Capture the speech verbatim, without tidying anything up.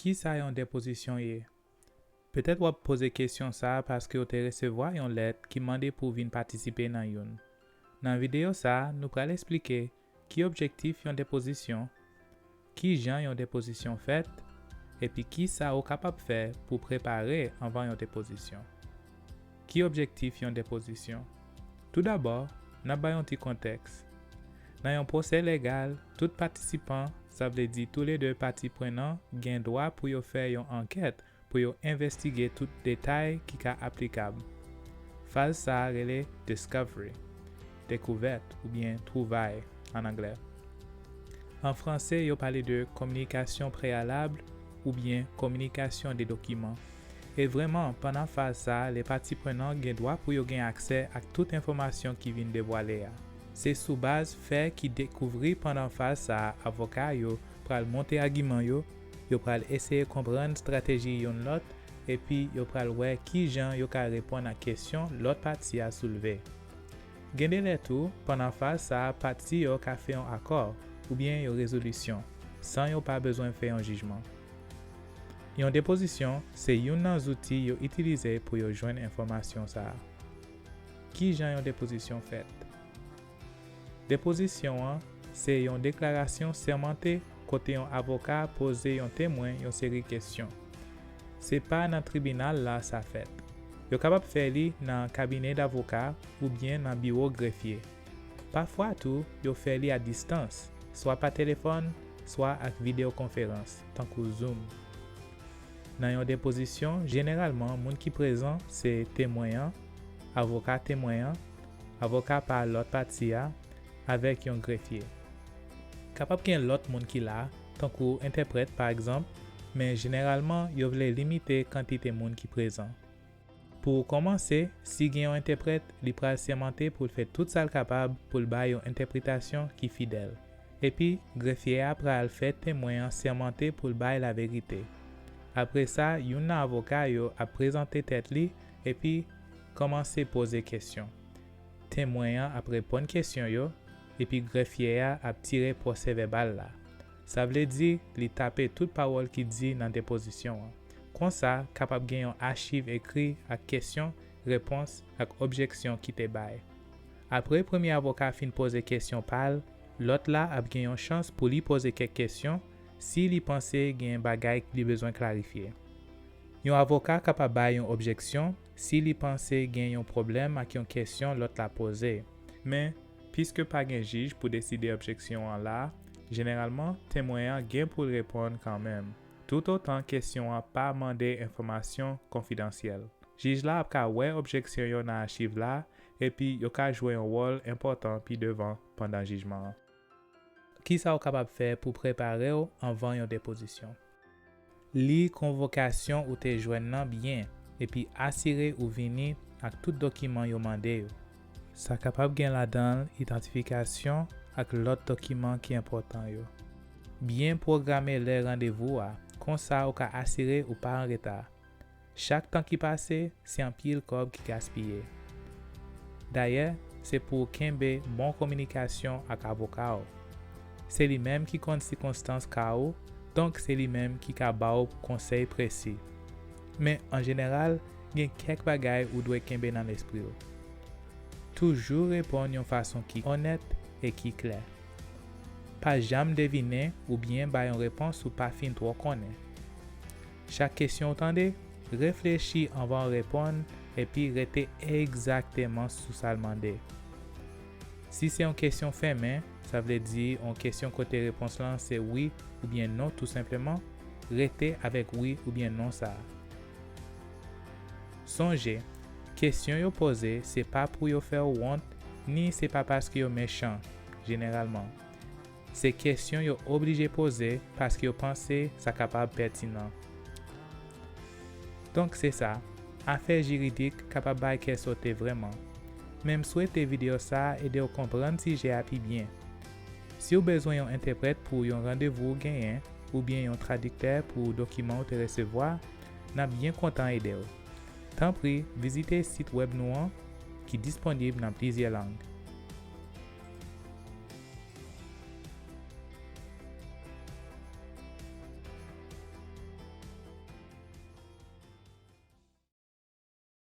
Kisa yon depozisyon ye? Petèt w ap poze kesyon sa a paske w te resevwa yon lèt ki mande pou w vin patisipe nan youn. Nan videyo sa a, nou pral eksplike ki objektif yon depozisyon, ki jan yon depozisyon fèt, epi kisa w kapab fè pou prepare anvan yon depozisyon. Ki objektif yon depozisyon? Toudabò, n ap bay yon ti kontèks. Nan yon pwosè legal, tout patisipan, sa vle di toulede pati prenan, gen dwa pou yo fè yon ankèt pou yo envestige tout detay ki ka aplikab. Faz sa a rele discovery, dekouvèt oubyen twouvaye an anglè. An franse, yo pale de communication préalable oubyen communication de document. E vrèman, pandan faz sa a, le pati prenan gen dwa pou yo gen aksè ak tout enfòmasyon ki vin devwale a. Se sou baz fè ki dekouvri pandan faz sa a, avoka yo pral monte agiman yo, yo pral eseye konprann estrateji youn lòt, epi yo pral wè ki jan yo ka reponn ak kesyon lòt pati a soulve. Gen de lè tou, pandan faz sa a, pati yo ka fè yon akò oubyen yon rezolisyon, san yo pa bezwen fè yon jijman. Yon depozisyon se youn nan zouti yo itilize pou yo jwenn enfòmasyon sa a. Ki jan yon depozisyon fèt? Depozisyon an se yon deklarasyon sèmante kote yon avoka poze yon temwen yon seri kesyon. Se pa nan tribinal la sa fèt. Yo kapab fè li nan kabinè davoka oubyen nan biwo grefye. Pafwa tou, yo fè li a distans, swa pa telefòn, swa ak videyo konferans, tankou Zoom. Nan yon depozisyon, jeneralman, moun ki prezan se temwen an, avoka temwen an, avoka pa lòt pati a, avèk yon grefye. Kapab gen lòt moun ki la, tankou entèprèt, pa egzanp, men jeneralman, yo vle limite kantite moun ki prezan. Pou kòmanse, si gen yon entèprèt, li pral sèmante pou l fè tout sa l kapab pou l bay yon entèpretasyon ki fidèl. Epi, grefye a pral fè temwen an sèmante pou l bay laverite. Apre sa, youn nan avoka yo ap prezante tèt li epi kòmanse poze kesyon. Temwen an ap reponn kesyon yo, epi grefye a ap tire pwosèvèbal la. Sa vle di li tape tout pawòl ki di nan depozisyon an. Konsa, kapab gen yon achiv ekri ak kesyon, repons ak objeksyon ki te bay. Apre premye avoka fin poze kesyon pa l, lòt la ap gen yon chans pou li poze kèk kesyon si li panse gen bagay li bezwen klarifye. Yon avoka kapab bay yon objeksyon si li panse gen yon pwoblèm ak yon kesyon lòt la poze. Men, piske pa gen jij pou deside objeksyon an la, jeneralman, temwen an gen pou l reponn kanmenm, toutotan kesyon an pa mande enfòmasyon konfidansyèl. Jij la ap ka wè objeksyon yo nan achiv la, epi yo ka jwe yon wòl enpòtan pi devan pandan jijman an. Kisa w kapab fè pou prepare w anvan yon depozisyon? Li konvokasyon ou te jwenn nan byen, epi asire ou vini ak tout dokiman yo mande yo. Sa kapab gen ladan l idantifikasyon ak lòt dokiman ki enpòtan yo. Byen pwograme lè randevou a, konsa ou ka asire ou pa an reta. Chak tan ki pase, se anpil kòb ki gaspiye. Dayè, se pou w kenbe bon kominikasyon ak avoka w. Se li menm ki konn sikonstans ka ou, donk se li menm ki ka ba w konsèy presi. Men, an jeneral, gen kèk bagay ou dwe kenbe nan lespri w. Toujou reponn yon fason ki onèt e ki klè. Pa janm devine oubyen bay yon repons ou pa fin twò konnen. Chak kesyon w tande, reflechi anvan w reponn epi rete egzakteman sou sa l mande. Si se yon kesyon fèmen, sa vle di yon kesyon kote repons lan se wi oubyen non tou senpleman, rete avèk wi oubyen non sa a. Sonje, kesyon yo poze se pa pou yo fè w wont, ni se pa paske yo mechan, jeneralman. Se kesyon yo oblije poze paske yo panse sa kapab pètinan. Donk se sa, afè jiridik kapab bay kè sote vrèman. Men m swete videyo sa a ede w konprann sijè a pi byen. Si w bezwen yon entèprèt pou yon randevou w genyen, oubyen yon tradiktè pou dokiman w te resevwa, n ap byen kontan ede w. Tanpri, vizite sit wèb nou an, ki disponib nan plizyè lang.